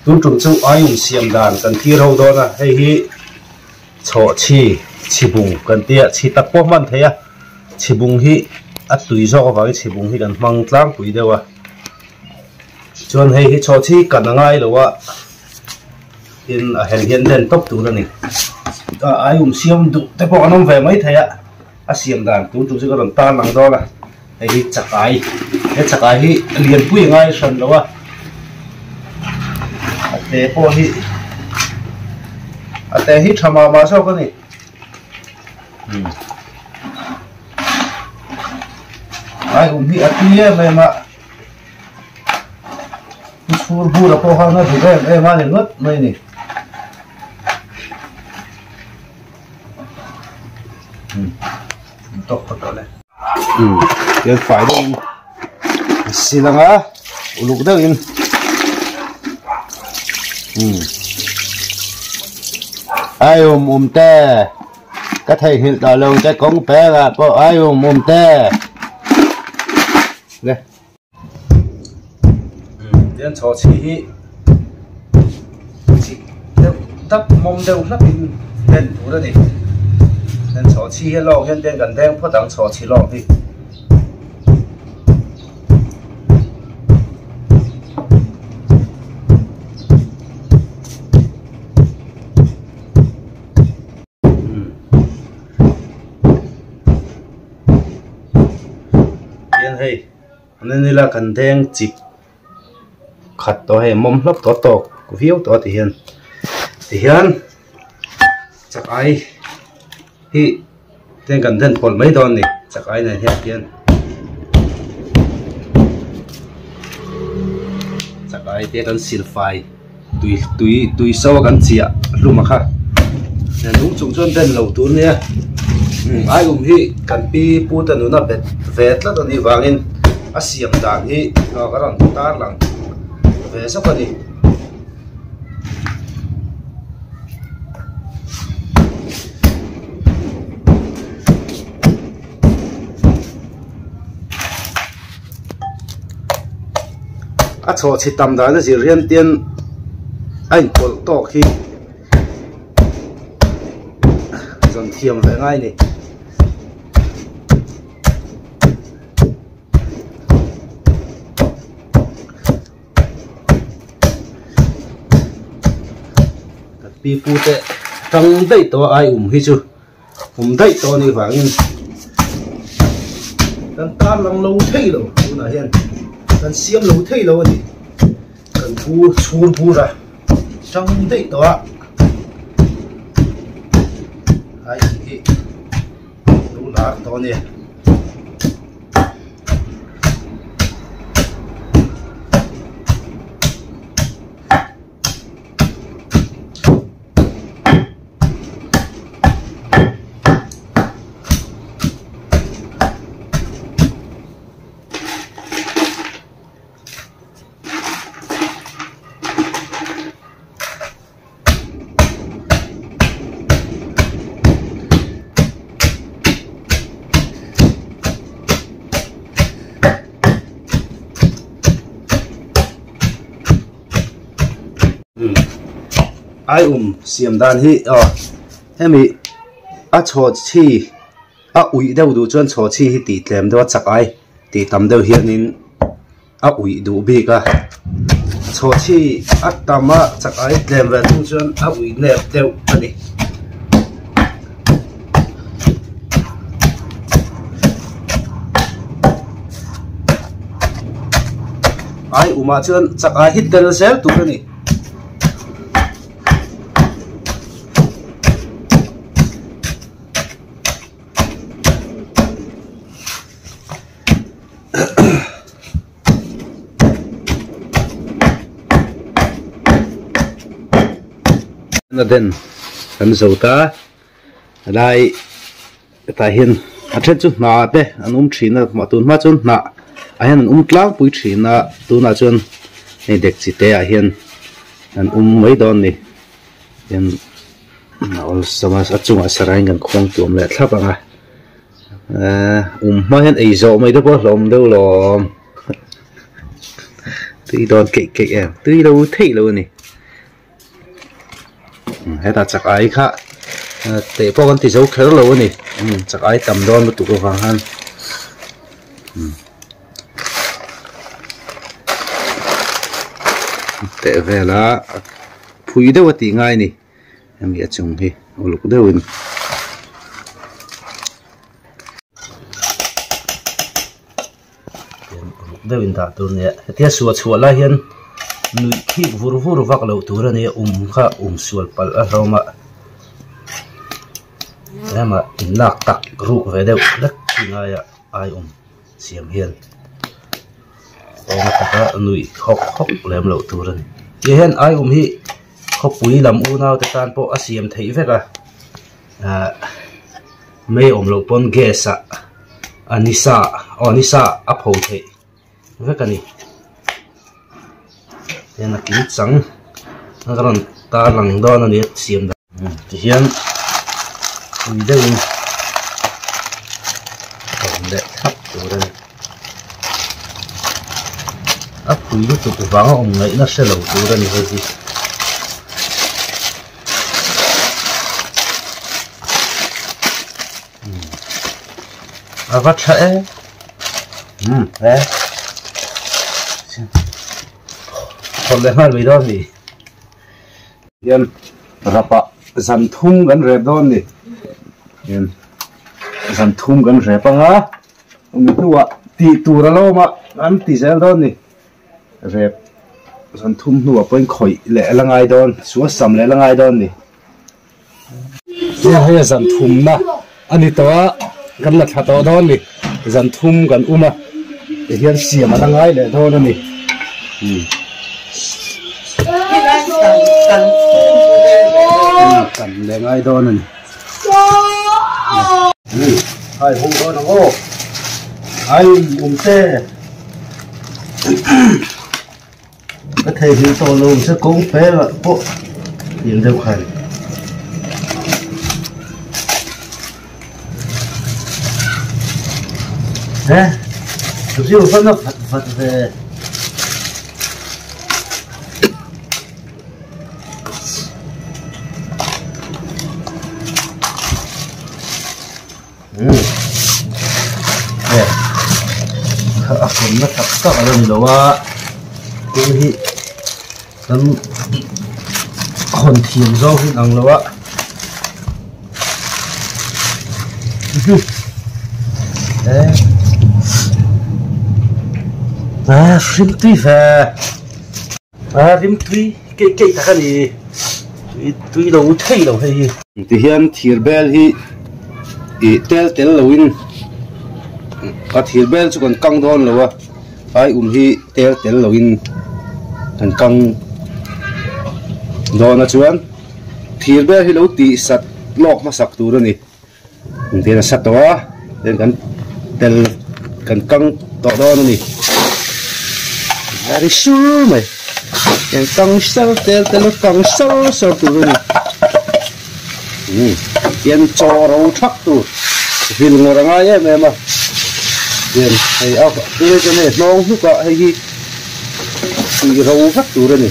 Tun tum chu aium siam dan kan thlir ho dawn a, hei hi chhawhchhi chhibung kan tia chhi tak pawh hman thei a, chhibung hi a tui zawk avangin chhibung hi kan hmang tlangpui deuh a, chuan hei hi chhawhchhi kan a ngai lo a, tin a hel hian den tawp tur a ni. Aium siam duh te pawh an awm ve mai thei a. A siam dan tun tum chu ka rawn tan ang dawn a, hei hi chakai, he chakai hi lianpui a ngai hran lo a, a te pawh hi a te hi tha mah mah zawk a ni. Ai um hi a tui em em a, chhur bur a pawh khan a duh em em a ni ngawt mai a ni. Tawk phawt tawh le. Tian fai deuh in sil ang a, uluk deuh in. Ai um um te ka theihnghilh tawh lo che kawng pek ah pawh ai um um te le. Tian chhawhchhi hi chik deuh tak mawm deuh hlak in den tur a ni. Tian chhawhchhi hi lawk hian tian kan deng phawt ang chhawhchhi lawk hi. Tian hei an en ila kan deng chip khat tawh hei mawm hlap tawh tawk viau tawh ti hian ti hian chak ai hi tian kan den pawlh mai dawn a ni chak ai nen hian tian chak ai te kan silfai. Tui tui tui so a kan chiah hlum a kha nung chung chuan den lo tur nia ai um hi kan pi pu te nuna bet ve tlat a nih vangin a siam dan hi ka rawn tar lang ve zawk a ni. A chhawhchhi tam dan a zir hian tian a inpawlh tawk hi zawn thiam ve ngai a ni. Kan pipu te tang daih tawh a ai um hi chu. Awm daih tawh a nih vangin kan tar lang lo thei lo tunah hian kan siam lo thei lo a ni kan pu chhur bur a tang daih tawh a ai hi lo lar tawh a ni. Ai um siam dan hi aw hemi a chhawhchhi a uih deuh duh chuan chhawhchhi hi tih tlem deuh a chak ai tih tam deuh hianin a uih duh bik a chhawhchhi a tam a chak ai tlem ve thung chuan a uih nep deuh a ni. Ai umah chuan chak ai hi tel zel tur a ni. Na den kan zo ta helai hetah hian a then chu hna te an awm thin a mah tun hma chuan hnah ah hian an awm tlangpui thin a tunah chuan hei dekchi te ah hian an awm mai dawn a ni hian a awlsam a a chungah sarangin kan khuang tuam leh thlap ang a ehh um hma hian ei zawh mai te pawh a hlawm deuh lawm tui dawn keih keih em tui lo theih lo a ni. Hetah chak ai kha teh pawh kan ti zo kher lo a ni. Chak ai tam dawn lutuk avang khan. Teh vela phui deuh a tih ngai a ni. Hemi a chung hi uluk deuhin. Uluk deuhin dah tur a nia. Hetia suah chhuah lai hian nuih khik vur vur vak loh tur a nia. Um kha um sual palh a hlawm a. Tlema inlak tak ruk ve deuh hlek chi ngaia ai um siam hian kawng ataka nuih hawk hawk lem loh tur a ni. Tih hian ai um hi khawpui lam unau te tan pawh a siam theih vek a ahh mei awm loh pawn gas ah a ni sa aw ni sa a pho theih vek a ni tihian a kim chang a rawn tar lang dawn a ni a siam dan tihian pui deuhin a awm leh thlap tur a ni. A pui lutuk vang a awm ngaihna hre lo tur a ni hei hi. A va tha e. Um e. Thawm leh nghal mai dawn a ni. Hian rapah zan thum kan rep dawn a ni. Hian zan thum kan rep anga. Umi hnuah tih tur a lawm a, an ti zel dawn ni. Rep zan thum hnuah pawhin khawih leh la ngai dawn, sual sam leh la ngai dawn ni. Hei hei a zan thumna a ni tawh a, kan la thla tawh dawn ni. Zan thum kan um a, tihian siam a la ngai leh dawn a ni. Kan leh ngai dawn a ni. Ai hung dawn ang aw ai um te ka thei hil tawh lo se kawng fel ah pawh hil deuh khan he riu fan a vat vat ve. A hawnna tak tak a la ni lo a thil hi kan hawn thiam zawng hi ang lo a e hrim tui ve. A rim tui keih keih tak a ni, tui tui lo thei lo hei hi. Tihian thir bel hi ih tel tel loin a thir bel chu kan kang dawn lo a, ai um hi tel tel loin kan kang dawn a chuan thir bel hi lo tih sat lawk hmasak tur a ni. Engtin a sa tawh a then kan tel kan kang tawh dawn a ni a ri sur mai kan kang sar tel tel a kang sar sar tur a ni umm hian chaw ro thak tur vil ngawrh a ngai em em a hian hei a tunge chuan hei hnawng hnuk ah hei hi tih ro vek tur a ni.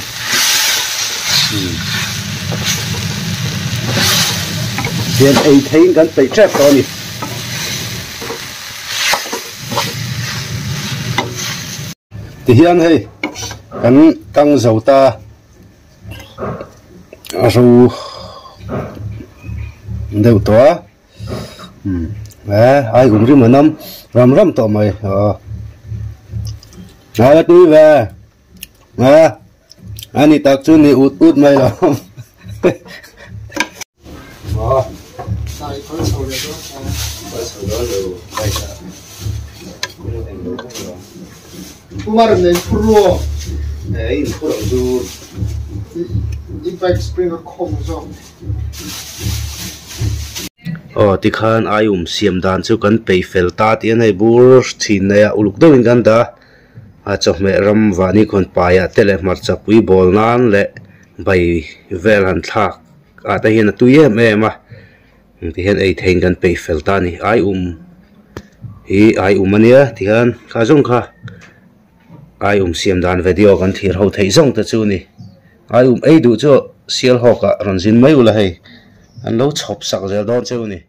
Hian ei theiin kan peih tep tawh a ni. Tihian hei kan kang zo ta a ro deuh tawh a. E ai kum rim an awm ram ram tawh mai aw. A tui ve. A ani tak chu ni ut ut mai lo. Aw tikhan ai um siam dan chu kan peih fel ta tih a nei bur thin nei a uluk deuhin kan dah a. A chawhmeh ram vahni khawn paiah te leh hmarcha pui bawl nan leh bai vel han thlak ah te hian a tui em em a ti hian ei theiin kan peih fel ta a ni ai um hi ai um a nia ti hian kha zawng kha ai um siam dan video kan thlir ho theih zawng te chu a ni ai um ei duh chu. Sialhawk ah rawn zin mai ula hei an lo chhawp sak zel dawn cheu a ni.